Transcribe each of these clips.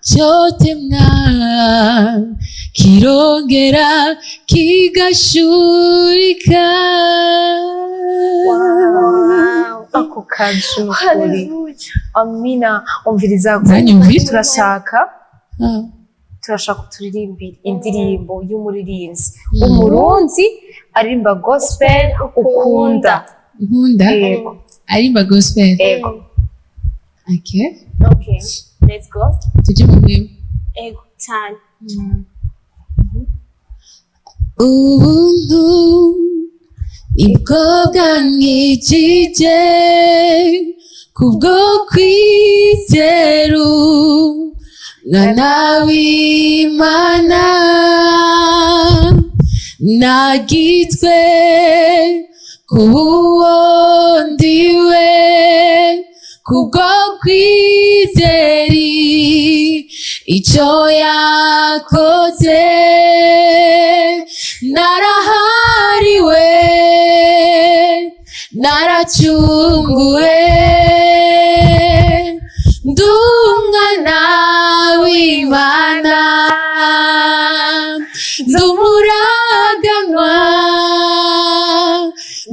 Cyotemwa kirongera kigashurika. Wow. Ako kaju nukuri. Hallelujah. Amina, umviriza. Uranyumvira? Turashaka turirimbira indirimbo y'umuririmbyi umurundi aririmba gospel ukunda. Nkunda? Yego. Arimba gospel? Ego. Okay. Okay, let's go. Tujye mu mwema. Ego cyane. Ubuntu nibwo bwankijije kubwo kwizera Umwana w'Imana, nagizwe kuba uwo ndiwe kubwo kwizera icyo yakoze. Narahariwe, naracunguwe, ndi umwana w'Imana, ndi umuraganwa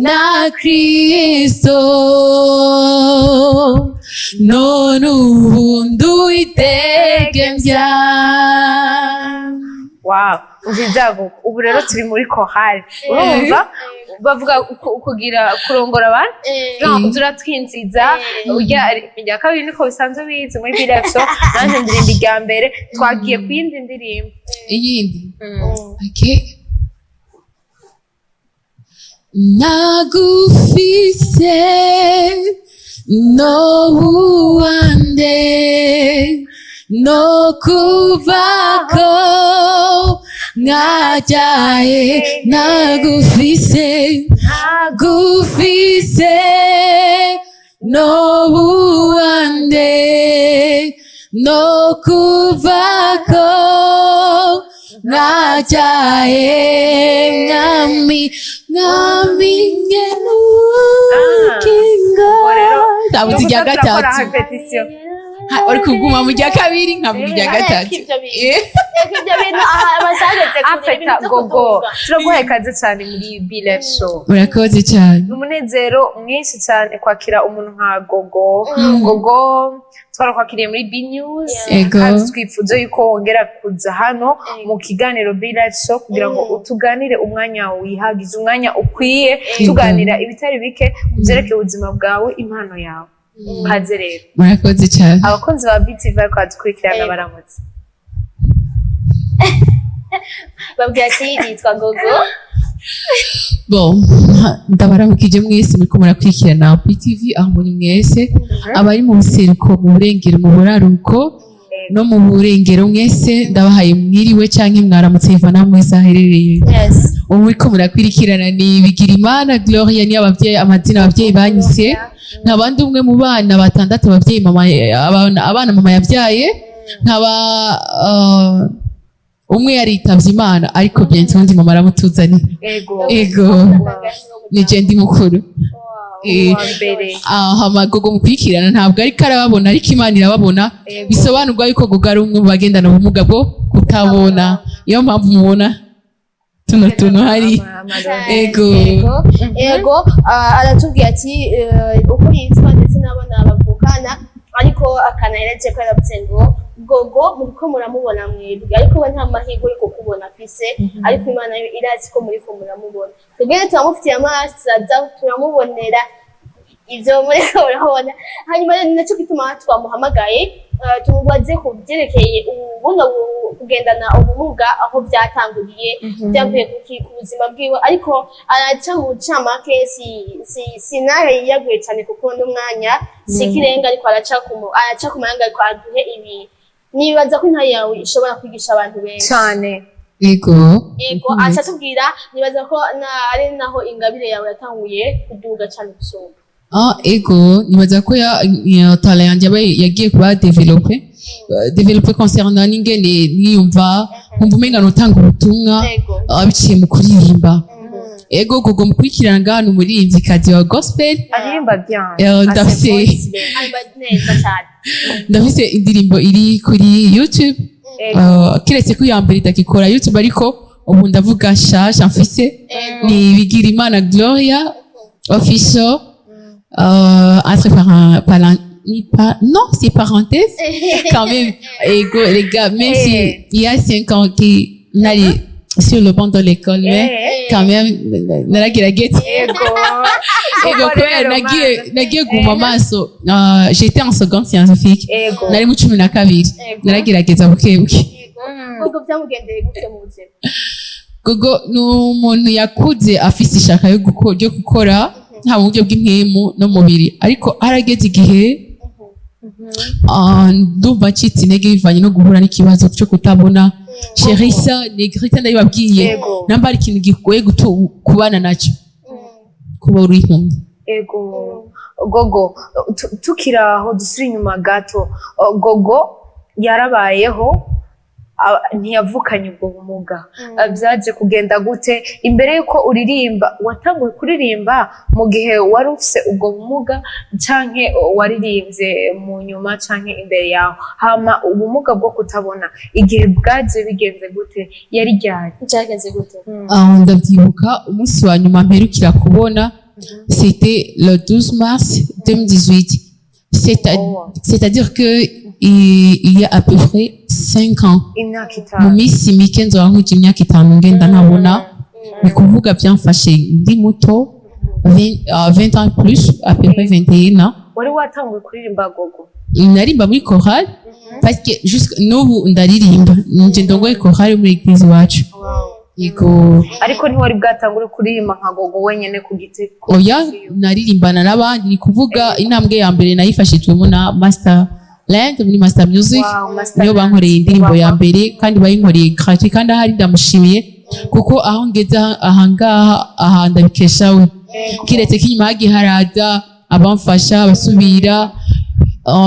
na Kristo, none ubu nduwidegemvya. Wow, umviriza, ubu rero turi muri korali, urumva bavuga kugira kurongora abantu. Genre turatwinjiza urya irya kabiri, niko bisanzwe bizi muri birefso, nanjye ndirimba irya mbere, twagiye ku yindi ndirimbo. Iyindi? Okay. Nagufise no buwande no kuvako nkajyaye, nagufise, gufise no buwande no kuvako nkajyaye, mwami, mwami ngerukingo. Ndabuze irya Turakora gatatu. Répétition. Uri kuguma mu rya kabiri, nkavuga irya gatatu. Eko ibyo bintu. Eko ibyo bintu, aha amasageze kure. Afeta Ibintu byo Gogo, kuduga. Turaguhaye ikaze cyane muri Be Show. Murakoze cyane. Ni umunezero mwinshi cyane kwakira umuntu nka Gogo. Gogo twarakwakiriye muri B News, kandi twifuza yuko wongera kuza hano mu kiganiro Be Live Show kugira ngo utuganire umwanya wihagije, umwanya ukwiye, tuganira ibitari bike ku byerekeye ubuzima bwawe, impano yawe. Kaze rero. Murakoze cyane. Abakunzi ba BTV bariko badukurikirana, baramutse. Babwira ati nitwa Gogo. Bon, ndabaramukije mwese muriko murakurikirana BTV aho muri mwese, abari mu buseruko, mu burengero, mu buraruko no mu burengero, mwese ndabahaye mwiriwe canke mwaramutse bivana mwese aherereye. Ubu muriko murakurikirana ni Bigirimana Gloria, ni abavyeyi, amazina abavyeyi banyise. Nkaba ndi umwe mu bana batandatu abavyeyi mama, abana mama yabyaye, nkaba umwe yaritavye Imana, ariko bientôt undi mama aramutuzanira. Ego, ni je ndi mukuru. Uwa mbere. Aha Gogo mukurikirana ntabwo ariko arababona, ariko Imana irababona. Bisobanurwa yuko Gogo ari umwe mu bagendana ubumuga bwo kutabona, niyo mpamvu mubona tuno tuntu hari. Ego. Ego, aratubwiye ati uko yitwa ndetse n'abana bavukana, ariko akanahereje ko yaravuze ngo Gogo muriko muramubona mwebwe, ariko we nta mahirwe yo kukubona afise, ariko Imana yo irazi ko muriko muramubona. Twebwe rero turamufitiye amaso, turaza turamubonera ivyo muriko murabona. Hanyuma rero ni naco gituma twamuhamagaye, tumubaze ku byerekeye buno kugendana ubumuga, aho byatanguriye, byavuye kuki ku buzima bwiwe, ariko araca mu ncamake, si sinahe yiyaguye cyane kuko n'umwanya si ikirenga, ariko araca ku mayanga, ariko aduhe ibi. Nibaza ko intahe yawe ishobora kwigisha abantu benshi. Cyane. Ego. Ego, aca tubwira, nibaza ko ari naho ingabire yawe yatanguye kuduga cyane gusumba. Ah, ego, nibaza ko ya talent yanje yagiye kuba développé, développé concernant n'ingene niyumva, nkumva umenga notanga ubutumwa biciye mu kuririmba. Ego, Gogo mukurikirana ngaha ni umuririmvyikazi wa gospel. Aririmba bien. Aririmba neza cyane. Ndafise indirimbo iri kuri YouTube. Kiretse ko iya mbere idakikora YouTube, ariko ubu ndavuga nshasha mfise ni Bigirimana Gloria Official, entre non, c'est parenthèse quand même. Ego les gars, même si il y a 5 ans qui nari sur le banc de l'école, mais quand même naragerageza. Ego, kubera nagiye guma amaso, j'étais en seconde scientifique, nari mu 12. Naragerageza buke buke. Gogo byamugendeye gute mu buzima? Gogo ni umuntu yakuze afise ishaka ryo gukora, haba mu buryo bw'impwemu n'umubiri, ariko harageze igihe ndumva ncitse intege bivanye no guhura n'ikibazo cyo kutabona. Cherissa Negrita, ndabibabwiye, namba hari ikintu gigoye kubana nacyo, kuba uri impumyi. Ego Gogo, tukiri aho, dusubire inyuma gato. Gogo yarabayeho, ntiyavukanye ubwo bumuga. Byaje kugenda gute? Imbere y'uko uririmba, watanguye kuririmba mu gihe wari ufise ubwo bumuga, canke waririmbye mu nyuma, canke imbere yawe? Hama ubumuga bwo kutabona, igihe bwaje bigenze gute? Yari ryari? Byagenze gute? Ndavyibuka umunsi wa nyuma mperukira kubona, c'était le 12 mars 2018. C'est-à-dire que il y a à peu près 5 ans. Imyaka Mu 5. minsi mike nzoba nkwije imyaka 5 ngenda ntabona. Ni kuvuga byamfashe ndi muto, 20 ans plus, à peu près 21 ans. Wari watanguye kuririmba, Gogo? Narimba muri chorale, parce que jusque n'ubu ndaririmba, nje ndongoye chorale muri église iwacu. Yego. Ariko ntiwari bwatangure kuririmba nka Gogo wenyene ku giti? Oya, naririmbana n'abandi. Ni kuvuga intambwe ya mbere nayifashijwemo na Master Land muri Master Music. Wow, Master Niyo Land. bankoreye indirimbo ya mbere, kandi bayinkoreye gratuit, kandi ahari ndamushimiye, kuko aho ngeze ahangaha aha ndabikesha we, kiretse ko inyuma hagiye haraza abamfasha abasubira,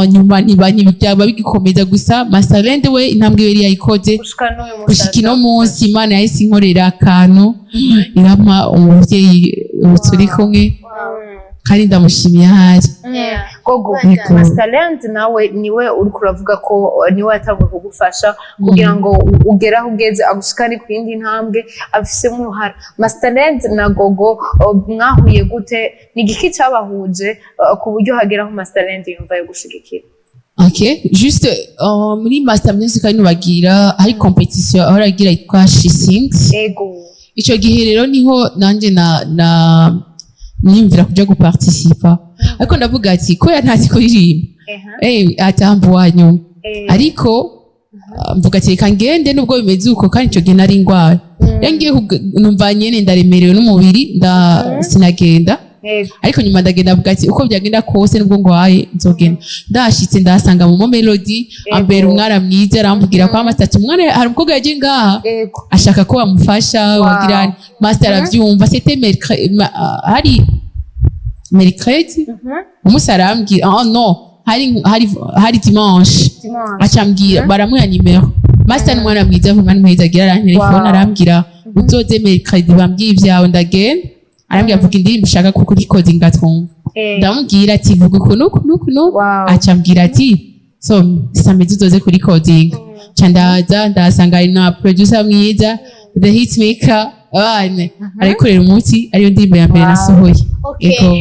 nyuma ntiba ntibyaba bigikomeza. Gusa Master Land we intambwe yari yayikoze. Gushika n'uyu Gushika ino munsi Imana yahise inkorera akantu, irampa umuvyeyi ubu turi kumwe, kandi ndamushimiye ahari. Gogo, Yego. Masterland nawe niwe uriko uravuga ko niwe yatanguye kugufasha kugira ngo ugere aho ugeze, agushikane ku yindi ntambwe, afisemo uruhara. Masterland na Gogo mwahuye gute? Ni igiki cabahuje ku buryo hagera aho Masterland yumva yo gushigikira? Ok, juste muri Master Music hano bagira hari competition aho ragira yitwa She Sings. Ico gihe rero niho nanje na niyumvira kuja guparticipa, ariko ndavuga ati ko ntazi kuririmba, atamba uwanyuma. Ariko mvuga ati reka ngende nubwo bimeze uko, kandi ico gihe nari ngwaye. Rero ngiye numva nyene ndaremerewe n'umubiri, nda sinagenda. Ariko nyuma ndagenda, avuga ati uko byagenda kose nubwo ngwaye nzogenda. Ndashitse ndahasanga Momo Melody, ambera umwana mwiza, arambwira ko Master ati umwana hari umukobwa yaje ngaha ashaka ko bamufasha. Wagira Master aravyumva. C'était mercredi, hari mercredi, umunsi arambwira, oh non, hari dimanche. Dimanche. Acambwira, baramuha nimero. Master ni umwana mwiza vuba, ni mwiza, agira arantelefone, arambwira uzoze mercredi bambwiye ibyawe. Ndagenda, arambwira vuga indirimbo ushaka kuko urikodinga twumva. Ndamubwira ati vuga uku nuku nuku nuku. Acambwira ati so samedi uzoze kuri coding. Ca ndaza, ndahasanga hari na producer mwiza, the hitmaker, abana arayikorera umuti, ariyo ndirimbo ya mbere nasohoye. Ego.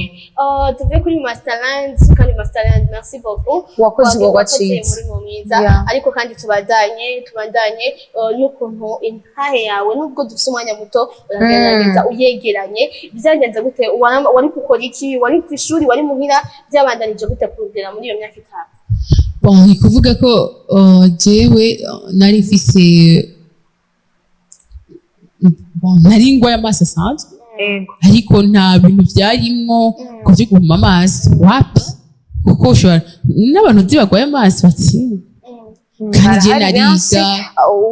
Tuve kuri Masterland, kandi Masterland, merci beaucoup. Wakoze igikorwa Wakoze ciza. umurimo mwiza. Ariko kandi tubandanye n'ukuntu intahe yawe, nubwo dufite umwanya muto, uragerageza uyegeranye. Byagenze gute? Wari gukora iki? Wari ku ishuri? Wari muhira? Byabandanije gute kugera muri iyo myaka 5? Bon, ni kuvuga ko jewe nari mfise, bon, nari ngwaye amaso asanzwe, ariko nta bintu byarimwo ku byo guhuma amaso, wapi, kuko ushobora n'abantu uzi barwaye amaso bati kandi je Harahari nariga. benshi,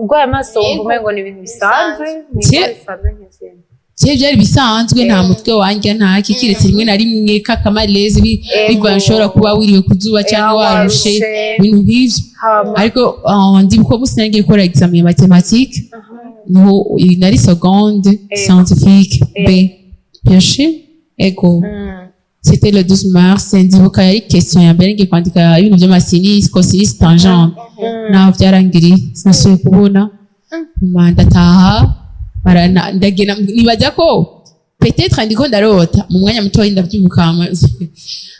urwaye amaso wumva umengo ni ibintu bisanzwe, ni indwara isanzwe nk'izindi. Je byari bisanzwe, nta mutwe wanjye, nta kiretse rimwe na rimwe kakamarezi bivaye ushobora kuba wiriwe ku zuba cyangwa warushe, warushe. ibintu nk'ivyo. Hama Ariko ndibuka umunsi nagiye gukora examen ya mathématique. Niho nari seconde scientifique B, bien sûr, ego. C'était le 12 mars, ndibuka yari question ya mbere ngiye kwandika ibintu vy'ama sinus, cosinus, tangente. Naho vyarangiriye, sinasubiye kubona. Nyuma ndataha, ndagenda nibaza ko peut-être ndiko ndarota mu mwanya mutoyi, ndavyibuka,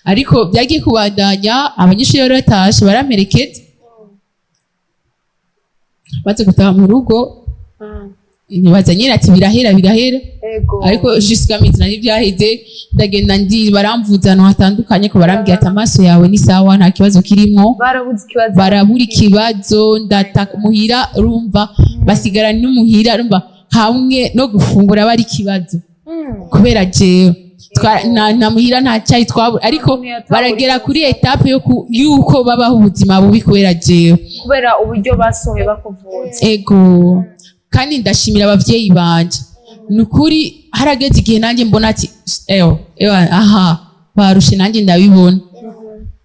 ariko byagiye kubandanya. Abanyeshuri bari batashe, baramperekeza. Maze gutaha mu rugo, nibaza nyine ati birahera, birahera. Ariko jusqu'à maintenant ntibyaheze. Ndagenda, ndi baramvuza ahantu hatandukanye, ko barambwira ati amaso yawe ni sawa, nta kibazo kirimwo. Barabuze ikibazo. Barabura ikibazo. Ndata muhira, urumva basigara n'umuhira, urumva hamwe no gufungura bari ikibazo kubera jewe nta muhira, nta cyayi twabura, ariko Umuntu yatabura. Baragera kuri étape yo yuko babaho ubuzima bubi kubera jewe. Kubera uburyo basohoye bakuvuza. Ego, kandi ndashimira abavyeyi banje, ni ukuri. Harageze igihe nanjye mbona ati ewe ewe, aha barushe, nanjye ndabibona.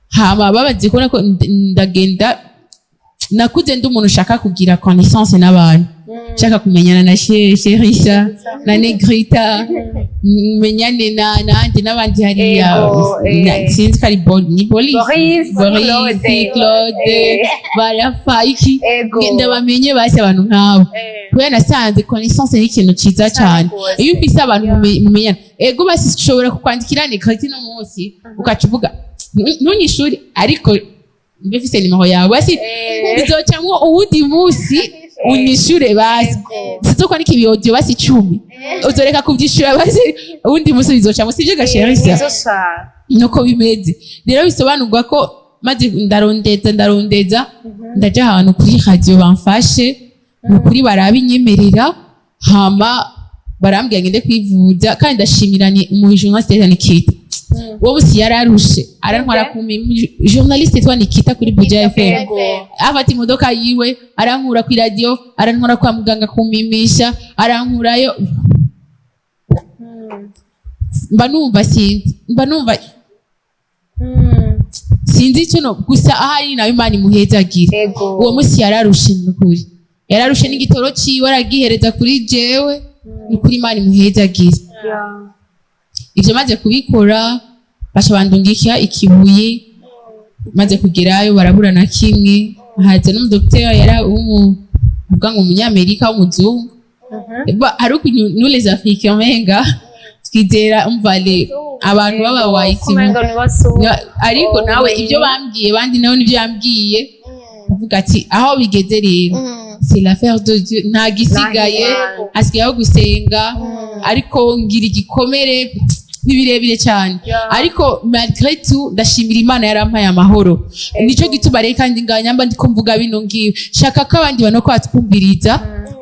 Hama babaze kubona ko ndagenda, nakuze ndi umuntu ushaka kugira connaissance n'abantu, nshaka kumenyana na Sherisa na Negrita, menyane na nandi n'abandi hariya. Ego, Sinzi ko ari ni Boris. Boris, Boris. Claude. Claude. Barafa iki. Ndabamenye basi abantu nk'abo, kubera nasanze connaissance ni ikintu ciza cyane Rwose. iyo ufise abantu mumenyana. Ego, basi ushobora kukwandikira Negrita no munsi ukaca uvuga ntunyishure, ariko mbe mfise nimero yawe basi, bizocamwo uwundi munsi unyishure basi. Sizokwandika ibi audio basi 10, uzoreka kuvyishura basi uwundi munsi bizocamwo, sivyo gasherisa? Nivyo sha. Nuko bimeze rero. Bisobanurwa ko maze ndarondeza, ndarondeza, ndaja ahantu kuri radio bamfashe, ni ukuri barabinyemerera. Hama barambwira ngende kwivuza, kandi ndashimira ni umu journaliste yitwa Nikita. Uwo musi yararushe, arantwara ku journaliste yitwa Nikita kuri Buja FM. Afata imodoka yiwe, arankura ku radio, arantwara kwa muganga kumimisha, arankurayo. Mba numva sinzi, mba numva sinzi icyo no gusa ahari nawe Imana imuhezagire. Uwo munsi yararushe, nukuri yararushe, n'igitoro ciwe aragihereza kuri jewe. Nukuri Imana imuhezagire. Ivyo maze kubikora, baca bandungikira ikibuye. Maze kugerayo barabura na kimwe. Haza n'umudokiteri yari uvuga ngo umunyamerika w'umuzungu. Hari ukuntu nous les Africains menga twizera, umva, abantu baba white. Kumenga ni basu. Ariko Oh. nawe ibyo bambwiye, bandi nawe nibyo yambwiye, avuga ati aho bigeze rero, c'est l'affaire de Dieu, nta gisigaye, Nta. hasigayeho gusenga. Ariko ngira igikomere, ni birebire cyane. Ariko malgré tout ndashimira Imana yarampaye amahoro. Nico gituma rero kandi nganyamba ndiko mvuga bino ngibi, shaka ko abandi bantu ko batwumviriza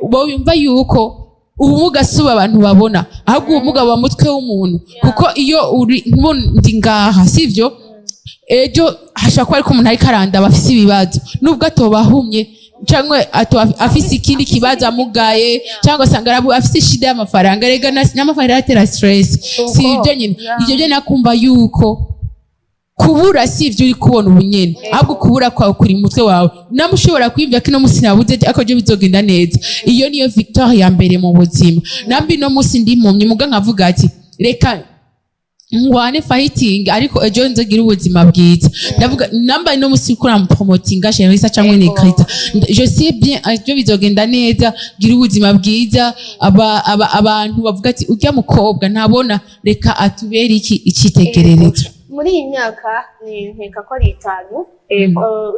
bo yumva yuko ubumuga si ubu abantu babona, ahubwo ubumuga buba mu mutwe w'umuntu. Kuko iyo uri nk'ubu ndi ngaha, sivyo, ejo hashobora kuba ariko umuntu ariko arandaba afise ibibazo, nubwo atoba ahumye cyangwa atoba afise ikindi kibazo, amugaye, cyangwa asanga afise ishida y'amafaranga. Rega n'amafaranga aratera stress, si ibyo nyine? Ibyo byo nakumva yuko kubura si ibyo uri kubona ubu nyene, ahubwo kubura kwawe kuri mu mutwe wawe. Namwe ushobora kwiyumvira ko ino munsi nabuze, ariko ejo bizogenda neza. Iyo niyo victoire ya mbere mu buzima. Nambi ino munsi ndi impumyi, muga nkavuga ati reka ngwane fighting, ariko ejo nzogira ubuzima bwiza. Ndavuga namba ino munsi uriko uramupromotinga Sherisa cyangwa Negrita, je sais bien ejo bizogenda neza, gira ubuzima bwiza. Abantu bavuga ati urya mukobwa ntabona, reka atubere iki icyitegererezo. Muri iyi myaka ni nkeka ko ari 5,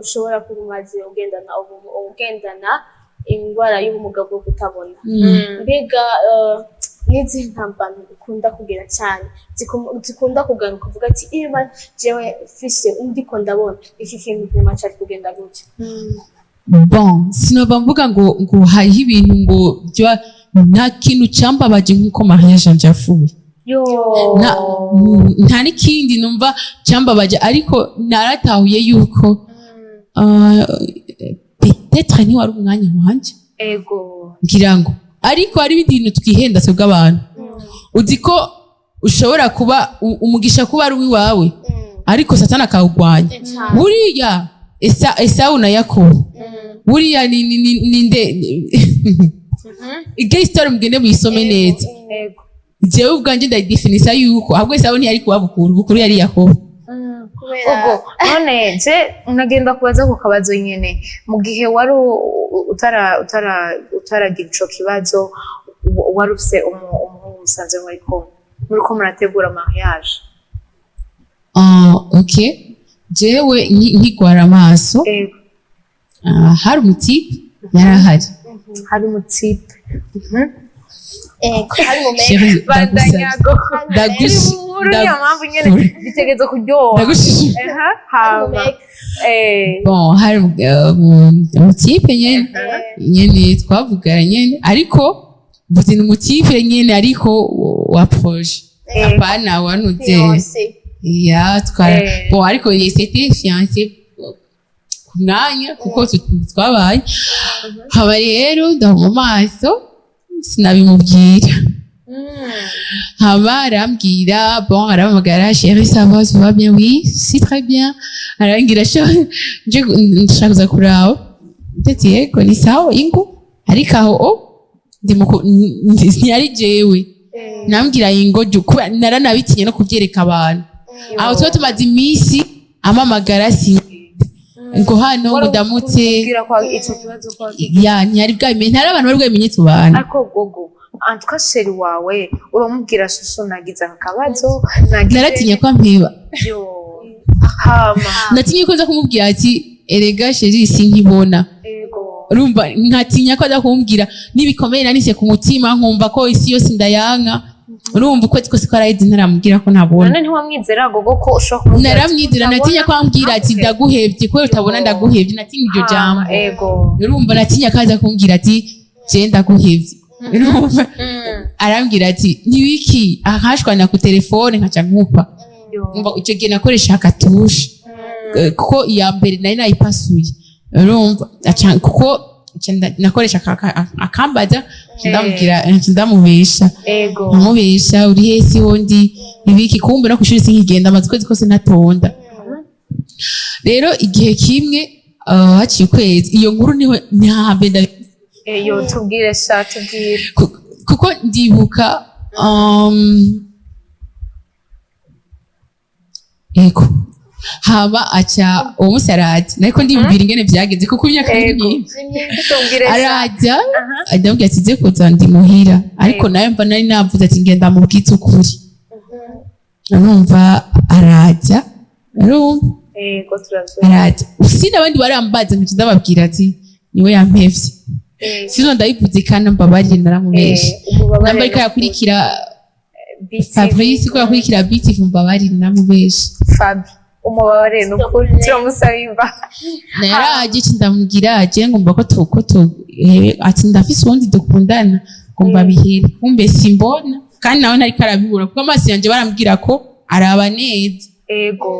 ushobora kuba umaze ugendana indwara y'ubumuga bwo kutabona. Mbega n'izihe ntambamyi ukunda kugira cyane, zikunda kugaruka, uvuga ati iyo jewe mfise ndiko ndabona iki kintu, vraiment cari kugenda gutya? Bon, sinova mvuga ngo hariho ibintu ngo nta kintu cyambabaje nk'uko mariage yanje yapfuye. Yo. Nta n'ikindi numva cyambabaje, ariko naratahuye yuko peut-être ntiwari umwanya wanje. Ngira ngo ariko hari ibindi bintu twihenda twebwe abantu. Uzi ko ushobora kuba umugisha kuba ari uwiwawe, ariko Satani akawugwanya. Buriya Esawu na Yakobo, buriya ni nde? Iryo histoire mugende muyisome neza. Ego. Jewe ubwanje ndayidefinisa yuko ahubwo Esawu ntiyari kuba Bukuru, Bukuru yari Yakobo. Kubera Ubwo none je nagenda kubaza ku kabazo nyene, mu gihe wari utaragira ico kibazo, wari ufise umuhungu musanze muriko murategura mariage? Ah, ok, jewe nkigwara amaso, ah, hari umutipe yari ahari. Hari umutipe. Ego, hari mu Chérie, Bandanya ndagusavye. Gogo. Turi mu nkuru, niyo mpamvu nyene bitegereza kuryoha. Ndagushije. Eha, hama Bon, hari umutipe nyene nyene twavugana nyene, ariko mvuze ni umutipe nyene, ariko wa projet, apana wanuze. Fiancé. Ya, twara bon, ariko c'était fiancé ku mwanya kuko twabaye haba. Rero ndaba mu maso sinabimubwira. Haba arambwira, bon, arampamagara: "Chérie, ça va, ça va bien?" "Oui, c'est très bien." Arambwira: "Nje ndashaka kuza kuraba." Ndetse yego, ni sawa, ingo. Ariko aho o ndi ntiyari jewe nambwira ingo kuba naranabitinye no kubyereka abantu. Aho tuba tumaze iminsi amamagara, si ngo hano ngo ndamutse. Kubwira ko ico kibazo ko Ya, ntiyari bwabimenye, ntari abantu bari bwabimenye tubana. Ariko Gogo, en tout cas chéri wawe uramubwira: "Chouchou, nagize aka kabazo, nagize." Naratinye ko ampeba. Yo, hama? Natinye ko nza kumubwira ati: "Erega chéri, sinkibona." Urumva, nkatinya ko aza kumbwira n'ibikomere nanise ku mutima, nkumva ko isi yose ndayanka. Urumva, ukwezi kose ko araheze ntaramubwira ko ntabona. None ntiwamwizera Gogo ko ushobora kumubwira ati, Naramwizera, natinya ko ambwira ati: Okay. "Ndaguhevye kubera utabona, ndaguhevye." Natinya iryo jambo. Urumva, natinya ko aza kumbwira ati: "Je ndaguhevye." Urumva, arambwira ati: "Nibiki?" Akashwana ku telefone, nkaca nkupa. Umva, icyo gihe nakoresha akatushe, kuko iya mbere nari nayipasuye. Urumva, kuko aca nakoresha akambaza, nca ndamubwira, nca ndamubesha. Nkamubesha: "Uri he? Siho ndi, ibiki?" Kumbe no kwishuri sinkigenda, amaze ukwezi kose ntatonda. Rero igihe kimwe, haciye ukwezi, iyo nkuru niho ntihambe. Yo, tubwire sha, tubwire. Kuko ndibuka, ego, haba aca uwo munsi araza, nariko ndiyumvira ingene vyagenze kuko imyaka ni myinshi. Tubwire sha. Araja, ndamubwira ati: "Ze kuza, ndi muhira." Ariko nawe mva nari navuze ati: "Ngenda mubwize ukuri." Urumva, araja, urumva, Ego, turavyumva. Araja si n'abandi barambaza, nkaca ndababwira ati: "Niwe yampevye." Sino ndabivuze kandi mbabarire, naramubeshe. Umubabare. Namba ariko yakurikira BTV. Fabrice ko yakurikira BTV, mbabarire, namubeshe. Fabi, umubabare ni ukuri, turamusaba imva. Yaraje, ci ndamubwira je ngomba ko tu ko tu ati: "Ndafise uwundi dukundana, ngomba bihere." Kumbe simbona, kandi nawe ntariko arabibura kuko amaso yanje barambwira ko araba neza. Ego,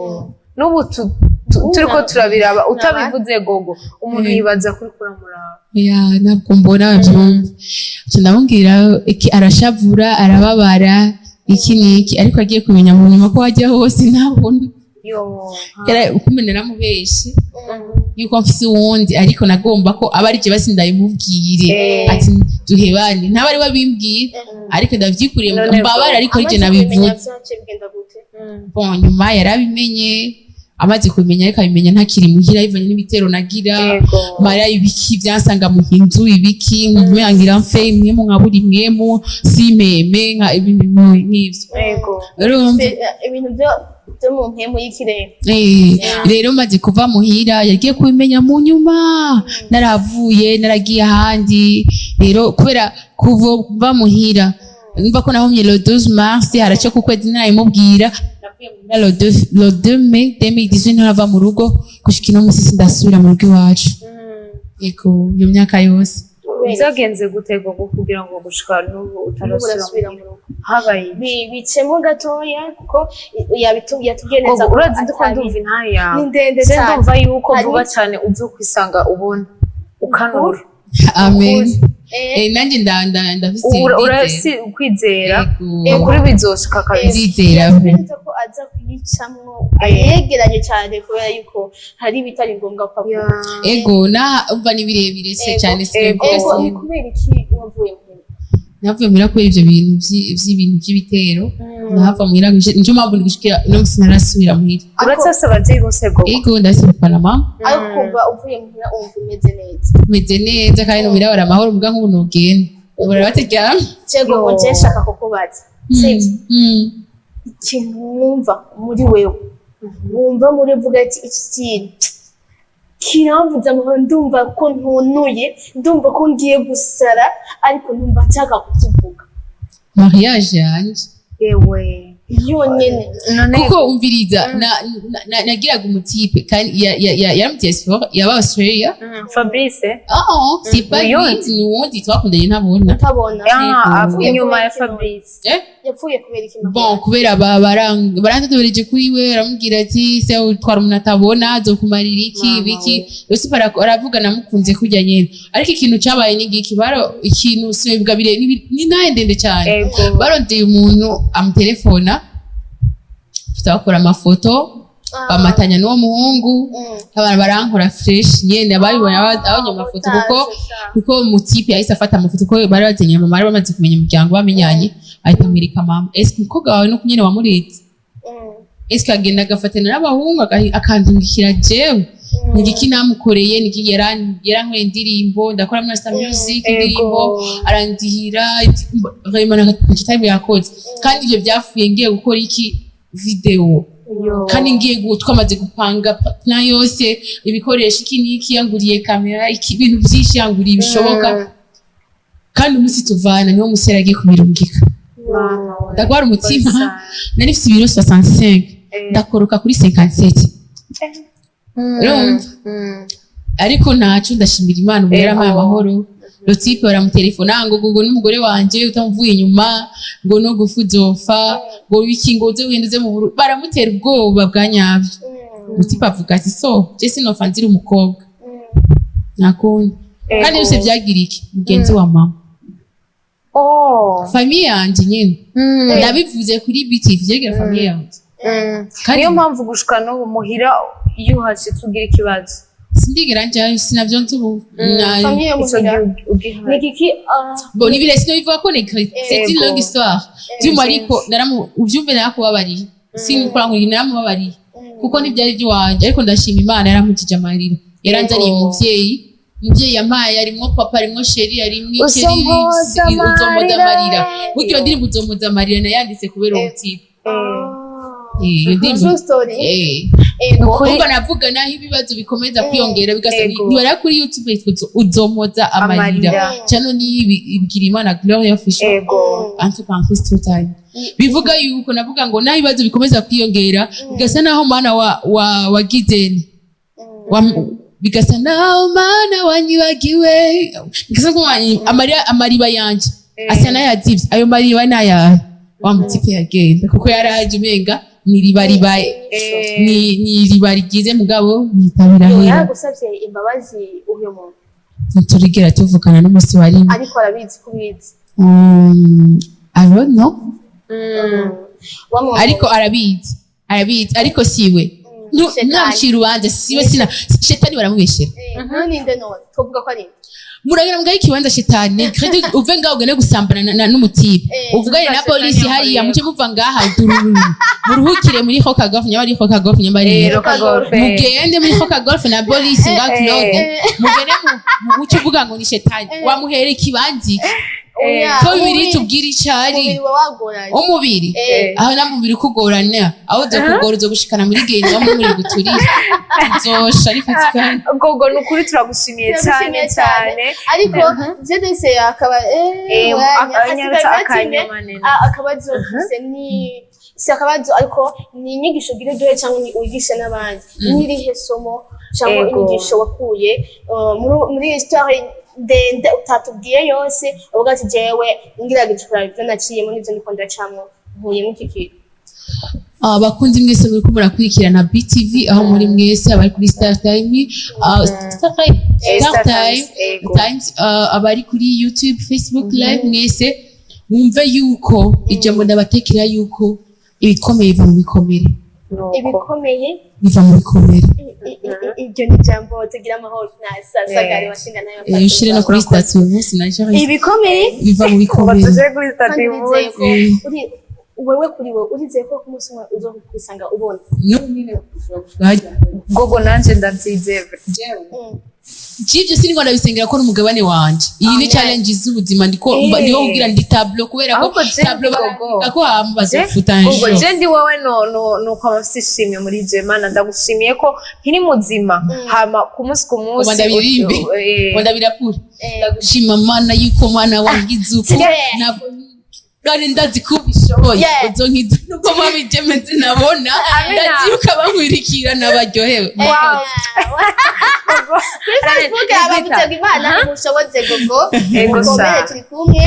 n'ubu turiko turabiraba utabivuze Gogo, umuntu yibaza kuri kuramuraba. Ya, ntabwo mbona, babyumva. Nca ndamubwira iki, arashavura, arababara, iki n'iki, ariko agiye kumenya mu nyuma ko wajya hose ntabona. Yo. Kumbe naramubeshe yuko mfise uwundi, ariko nagomba ko aba ari je basi ndabimubwire ati: "Duhebane." Ntaba ari we abimbwira, ariko ndavyikuriye. None mbabara, ariko ari je Amaze kubimenya, nabivuze. vyaciye bigenda gute? Bon, nyuma yarabimenye, amaze kubimenya, ariko abimenya ntakiri muhira, bivanye n'ibitero nagira mara ibiki byansanga mu nzu, ibiki ngira mfe imwemu, nkabura imwemu, simpeme, nka ibintu nk'ivyo. Urumva? Ibintu byo mu mpemu y'ikirere. Rero maze kuva muhira, yagiye kubimenya mu nyuma naravuye, naragiye ahandi. Rero kubera kuva muhira, numva ko nahomye le 12 mars, haraca ku kwezi narabimubwira. Navuye muhira le 2 mai 2018, ntarava mu rugo gushika ino musi, sindasubira mu rugo iwacu. Yego, iyo myaka yose. Byagenze gute Gogo kugira ngo gushika n'ubu n'ubu utarasubira urasubira mu rugo? Habaye iki? Bicemo gatoya kuko yatubwiye neza Gogo, ko urazi ndiko ndumva intahe yawe. Ni ndende Je cyane. ndumva yuko vuba cyane uzokwisanga ubona ukanura. Amen. Nanjye ndafise Urasi ukwizera. Yego. Ukuri bizoshika kabisa. Ndizera. Yatubwiye neza ko aza kuyicamwo ayegeranye cyane, kubera yuko hari ibitari ngombwa ko avuga. Ego, na umva ni birebire se cyane. Sinabivuga. Ego, Si ni kubera iki wavuye muhira? Navuye muhira kubera ivyo bintu vy'ibintu vy'ibitero. Ndahava muhira, nico mpamvu gushikira uno musi ntarasubira muhira. Uracyafise abavyeyi bose, Gogo? Ego, ndafise papa na mama. Ariko kumva uvuye muhira wumva umeze neza? Meze neza, kandi no muhira bari amahoro. Muga nk'ubu nogenda ubu barabateryamye. Cego. Yo. Je nshaka kukubaza, sivyo? Ikintu wumva muri wewe, wumva muri uvuga ati: "Iki kintu kiramvuza amahoro, ndumva ko ntunuye, ndumva ko ngiye gusara, ariko numva nshaka kukivuga." Mariage yanje. Yewe! Yonyene? None Kuko umviriza, nagiraga umutipe kandi yaramuteye sport, yaba Australia. Fabrice? Oh, c'est pas lui. Uyundi? Ni uwundi twakundanye ntabona. Utabona? Ah, Yego. inyuma ya Fabrice. Eh? Yapfuye kubera iki? Bon, kubera barandodobereje kuri we, aramubwira ati: "Se utwara umuntu atabona, azokumarira iki?" Mama Biki. we. Yose aravuga namukunze kurya nyene, ariko ikintu cabaye ni giki? Baro ikintu sinobivuga bire ni naye ndende cyane. Barondeye umuntu amutelefona, bakora amafoto, bamatanya n'uwo muhungu. Abantu barankora fresh nyene, ababibonye, abonye amafoto, kuko mutipe yahise afata amafoto, kuko bari bazanye mama, bari bamaze kumenya umuryango, bamenyanye, ahita amwereka mama: "Eske umukobwa wawe nuko nyene wamuretse? Eske agenda agafatana n'abahungu, akandungikira jewe? Ni igiki namukoreye? Ni iki?" Yarankoreye indirimbo, ndakora muri Star Music indirimbo, arandihira vraiment, kitari yakoze. Kandi ivyo byapfuye ngiye gukora iki video, kandi ngiye twamaze gupanga plan yose, ibikoresho, iki n'iki, yanguriye kamera, iki, ibintu byinshi yanguriye bishoboka. Kandi umunsi tuvana niwo musi yari agiye kubirungika. Ndagwara umutima. Nari mfise ibiro 65, ndakoroka kuri 57. Urumva? Ariko ntaco, ndashimira Imana ubu yarampaye amahoro. Le type baramutelefona ngo: "Gogo n'umugore wanje utamuvuye inyuma, ngo no gufu uzofa, ngo biki, ngo uze wenda uze mu Burundi." Baramutera ubwoba bwa nyabyo. Mutipe avuga ati: "So je sinofa nzira umukobwa, nakundi." Kandi byose byagira iki mugenzi wa mama. Famille yanje nyene. Ndabivuze kuri BTV, vyegira famille yanje. Kandi Niyo mpamvu gushika n'ubu muhira iyo uhashitse ugira ikibazo? Sindigera njayo, sinavyo nzi ubu. Famille Ico muhira gihe ugihari. Ni kiki? Bon, ni bire, sinobivuga ko ni c'est une longue histoire. Byuma, ariko naramu uvyumve, narakubabariye, sinkora ngo naramubabariye, kuko ntibyari iby'iwanje. Ariko ndashima Imana yaramukije amarira, yaranzaniye umuvyeyi. Umuvyeyi yampaye harimwo papa, harimwo chéri, harimwo ikeri. Uzompoza Uzomoza amarira. amarira. Burya iyo ndirimbo Uzomoza amarira nayanditse kubera uwo mutipe. Iyo ndirimbo. True story. Ego. Urumva, navuga naho ibibazo bikomeza kwiyongera, bigasa nibara kuri YouTube yitwa Uzomoza amarira. Amarira. Channel ni ibwira Imana Gloria Official, entre parenthèses total. Bivuga yuko navuga ngo naho ibibazo bikomeza kwiyongera, bigasa naho mana wa wagize wa, bigasa naho mana wanyibagiwe, bigasa nko amarira, amariba yanje asa n'ayazivye. Ayo mariba n'ayahe? Wa mutipe yagenda kuko yaraje umenga ni iriba ribaye, ni iriba rigize, mugabo bitabira hera. Yaragusavye imbabazi uyu muntu? Ntiturigera tuvugana n'umunsi wa rimwe. Ariko arabizi ko ubizi? I don't know. Wa muntu. Ariko arabizi, arabizi, ariko siwe. Shetani. Ntamucira urubanza, siwe, sina shetani, baramubeshera. None ninde? None twovuga ko ari nde? Muragenda mugahe ikibanza shetani credit, uve ngaho ugende gusambana n'umutipe, uvugane na Shetani polisi hariya, yakoreye. Muce muva ngaha durururu, muruhukire muri Hoka Golf, nyaba ari Hoka Golf, nyaba ari Roka Golf. Mugende muri Hoka Golf na polisi nga Claude, mugende muce uvuga ngo ni shetani wamuhera ikibanza iki? Oya, Ko bibiri tubwira icari. Umubiri wa wagoranye. Umubiri aho namwe umubiri ukugorana, aho uzo kugora, uzo gushikana muri genda wamwe muri guturira, uzosha ariko kandi. Gogo, ni ukuri turagushimiye cyane. Turagushimiye cyane. Cyane. Ariko jedese akaba Akanyarutsa hasigaye gatimwe. akanyuma nene. Akabazo mfise ni si akabazo, ariko ni inyigisho ugira uduhe cyangwa ni wigishe n'abandi. N'irihe somo cyangwa inyigisho wakuye muri iyi histoire ndende utatubwiye yose, uvuga ati: "Jewe ngerageje kuraba ibyo naciyemo n'ibyo ndiko ndacamwo, nkuyemo iki kintu"? Abakunzi mwese muriko murakurikirana BTV aho muri mwese, abari kuri Star Time, Star Time, Star Star Time, Times, ego. Times, abari kuri YouTube, Facebook Live, mwese mwumve yuko ijambo ndabatekera yuko Ibikomeye biva mu bikomere. Nuko. Ibikomeye Biva mu bikomere. Iryo ni ijambo tugira amahoro na sasagari washinga nayo. Ushire no kuri statut uyu munsi na Jerry. Ibikomeye Biva mu Ngo bikomere. tuje kuri statut Kandi uyu urizeye munsi. ko uri wewe, kuri wowe urizeye ko ku munsi umwe uzokwisanga ubona? N'ubu nyine ushobora gushika hajya. Gogo, nanje ndavyizeye. Jivyo siniko ndabisengera ko n'umugabane wanje. Iyi ni Amen. challenge z'ubuzima, ndiko ndiko kugira ndi tableau kubera ko Ahubwo je tableau Gogo. barandika ko hama bazofuta Gogo, un jour. je ndi wowe no nuko mfise ishimwe muri je. Mana, ndagushimiye ko nkiri muzima, hama ku munsi ku munsi Ngo ndabiririmbe. Ngo ndabirapure. Ndagushima Mana yuko Mana wangize uko. Ntabwo none ndazi ko ubishoboye. Uzonkiza nuko babijemeze nabona. Amina. Ndazi yuko abankwirikira nabaryohewe. Kuri Facebook bavuze ngo Imana imushoboze Gogo. Ego Mukomere, sha. turi kumwe,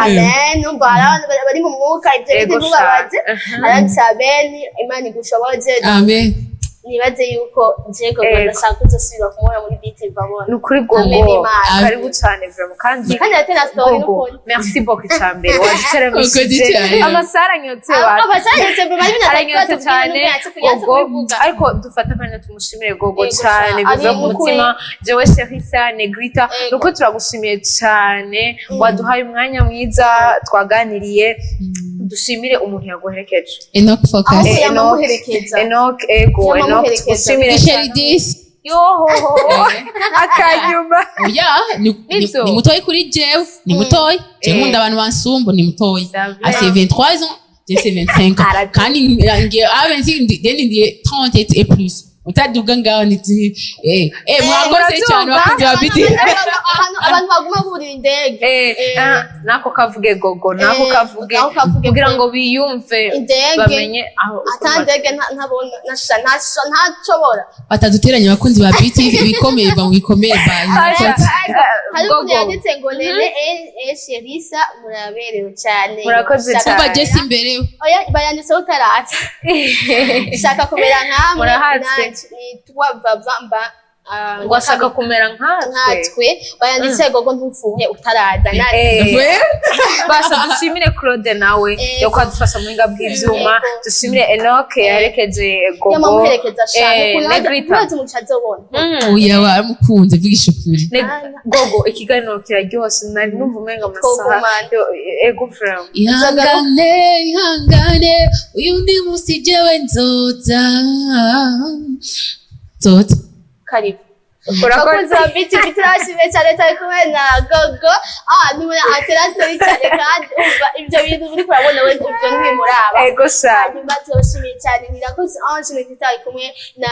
amen. Numva hari abantu bari mu mwuka, ibyo Ego bintu sha. ntubabaze. Aranditse amen, Imana igushoboze. Amen. Nibaze yuko je Gogo ndashaka kuzosubira kumubona muri BTV abona. Ni ukuri Gogo, Amen, Imana. karibu cane vraiment, kandi Kandi aratera story Gogo, n'ukuntu merci beaucoup. Icambere waduteramishije. Wakoze cyane. Amasaha aranyotse wa Abasanyutse aranyotse cyane Gogo, ariko dufate akanya tumushimire Gogo Ego cyane sha, biva ari ku mukuri. mutima. Jewe Sherisa Negrita, Ego. nuko turagushimiye cyane, waduhaye umwanya mwiza, twaganiriye. Dushimire umuntu yaguherekeje. Enoch Focus. Aho Enoch. yamamuherekeza. Enoch, ego Enoch, Yamamuherekeza. tugushimire Michel cyane. Dis. Yohoho, akanyuma. Oya, Nivyo. ni mutoyi kuri jewe, ni mutoyi. Je nkunda abantu bansumba, ni mutoyi. Ça va. Ah, c'est 23 ans, je c'est 25 ans. Arrête. Kandi ngiye abenzi ndi 30 et plus. Utaduga ngaho ni mwakoze cyane bakunzi ba BT. Ahantu abantu baguma burira indege. Nako kavuge Gogo, nako kavuge nako kavuge kugira pe. ngo biyumve Indege. bamenye aho Ata ndege ntabona, nasha ntasho ntashobora. Bataduteranya abakunzi ba BTV, ibikomeye biva mu bikomere, bye. Murakoze. Hari umuntu Gogo. yanditse ngo Nene e Sherisa muraberewe cyane. Murakoze Shaka- cyane. Umva Jesse imbere. Oya, bayanditseho utarata. Shaka kumera nkamwe. Murahatse. Nanje nitwa Vava mba Ngo ashaka kumera nkatwe. Nkatwe bayanditse Gogo ntupfuhe utaraza natwe. Basa dushimire Claude nawe yo kwadufasha mu buhinga bw'ivyuma. Dushimire Enoch yaherekeje Gogo. Yamamuherekeza shaka ukuntu Negrita. urazi umuco azobona. Oya, waramukunze, vugisha ukuri. Gogo, ikiganiro kiraryoshe, nari numva umenga amasaha. Twogumana. Yo, ego frame. Ihangane, ihangane, uyu ndi munsi jewe nzoza, nzoza. Karibu. Urakoze. Bakunzi ba BTV, turashimye cyane, turi kumwe na Gogo. Ni atera story cyane, kandi umva ibyo bintu uri kurabona we, ibyo ntibimuraba. Ego sha. Hanyuma turabashimiye cyane, Nirakoze Ange Nikita, ari kumwe na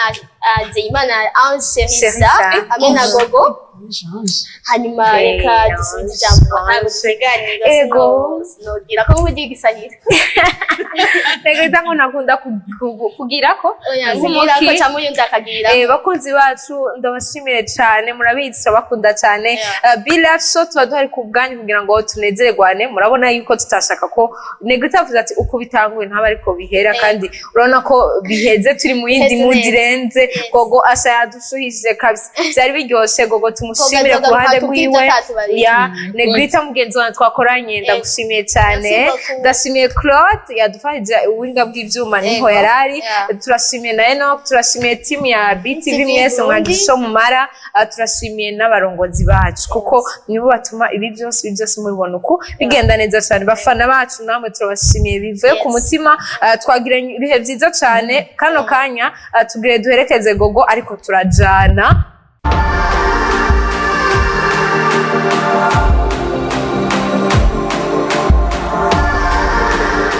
Nzeyimana Ange Sherisa Sherisa. hamwe na Gogo. Hanyuma reka dusubize ijambo batanga ikiganiro. Ego. Sinogira ko mugiye gisahira. Negrita ngo nakunda kugirako Oya, Nk'umuki. nkugira ko cyangwa uyundi akagira. Bakunzi bacu, ndabashimire cyane, murabizi turabakunda cyane. Be Life Show tuba duhari ku bwanyu kugira ngo tunezererwane. Murabona yuko tutashaka ko Negrita avuze ati uko bitanguye ntaba ariko bihera, kandi urabona ko biheze turi mu yindi Biheze mood neza. irenze. Gogo asha yadushuhije kabisa, byari biryoshe. Gogo tumushimire ku ruhande rwiwe. Ya Negrita mugenzi wanjye twakoranye, ndagushimiye cyane. Merci beaucoup. Ndashimiye Claude yadufashije ubuhinga bw'ivyuma, niho yarari. Turashimiye na Enoch, turashimiye team ya BTV TV mwese Burundi. mwagize ico mumara. Turashimiye n'abarongozi bacu kuko nibo batuma ibi byose mubibona uku bigenda neza cyane. Bafana bacu namwe turabashimiye bivuye ku mutima. Twagiranye ibihe byiza cyane. Kano kanya tugire duherekeze Gogo, ariko turajana.